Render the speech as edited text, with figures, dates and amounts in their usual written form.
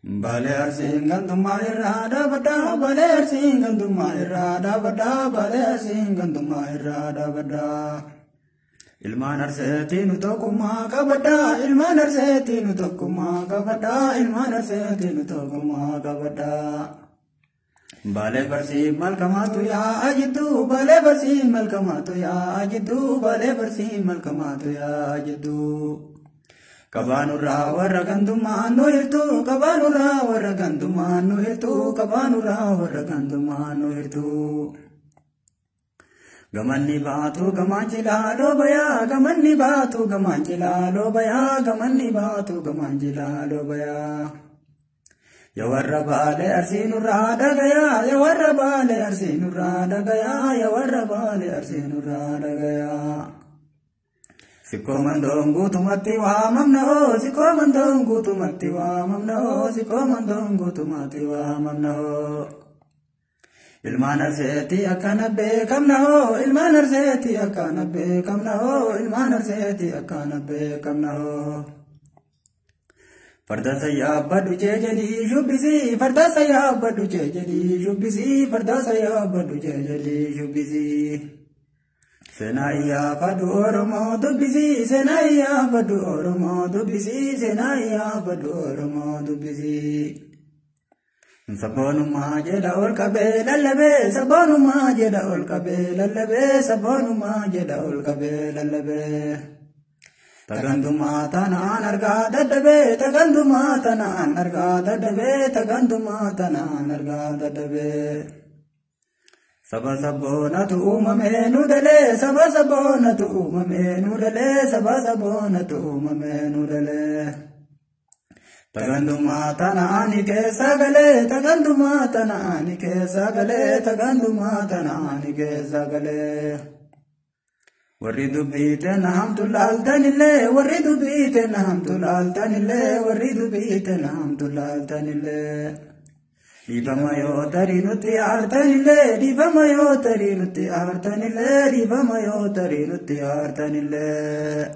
Baalee Arsiin gantummaa irraa dhaabadhaa, Baalee Arsiin gantummaa irraa dhaabadhaa, Baalee Arsiin gantummaa irraa dhaabadhaa. Ilmaan Arseetii nu tokkummaa qabadhaa, ilmaan Arseetii nu tokkummaa qabadhaa, ilmaan Arseetii nu tokkummaa qabadhaa. Baalee barsii malkamaatu yaa'aa jidduu, baalee barsii malkamaatu yaa'aa jidduu, baalee barsii malkamaatu yaa'aa jidduu. Qabaanurraa warra gantummaan nu hirtu, qabaanurraa warra gantummaan nu hirtu, qabaanurraa warra gantummaan nu hirtu. Gamanni baatu gamaan cilaaloo bayaa, gamanni baatu gamaan cilaaloo bayaa, gamanni baatu gamaan cilaaloo bayaa. Yaa warra Baalee Arsii nurraa dhagayaa, yaa warra Baalee Arsii nurraa dhagayaa, yaa warra Baalee Arsii nurraa dhagayaa. Sikkoo Mandoon guutumatti waamamna hoo, sikkoo Mandoon guutumatti waamamna hoo, sikkoo Mandoon guutumatti waamamna hoo. Ilmaan Arseetii akkana beekamna hoo, ilmaan Arseetii akkana beekamna hoo, ilmaan Arseetii akkana beekamna hoo. Farda sayyaa jee jedhii shubbisii, farda sayyaa jee jedhii shubbisii, farda sayyaa jee jedhii shubbisii. Seenaa iyyaafadhu Oromoo dubbisii, seenaa iyyaafadhu Oromoo dubbisii, seenaa iyyaafadhu Oromoo dubbisii. Sabboonummaa jedha ol qabee lallabee, sabboonummaa jedha ol qabee lallabee, sabboonummaa jedha ol qabee lallabee. Tagantumaa tanaan argaa dadhabee, tagantumaa tanaan argaa dadhabee, tagantumaa tanaan argaa dadhabee. Saba sabboonatu uumamee nu dalee, saba sabboonatu uumamee nu dalee, saba sabboonatu uumamee nu dalee. Tagantumaa tanaan keessa galee, tagantumaa tanaan keessa galee, tagantumaa tanaan keessa galee. Warri dubbii tena hamtu laaltanillee, warri dubbii tena hamtu laaltanillee, warri dubbii tena hamtu laaltanillee. Dhiifama yoo tarii nutti aartanillee, dhiifama yoo tarii nutti aartanillee, dhiifama yoo tarii nutti aartanillee.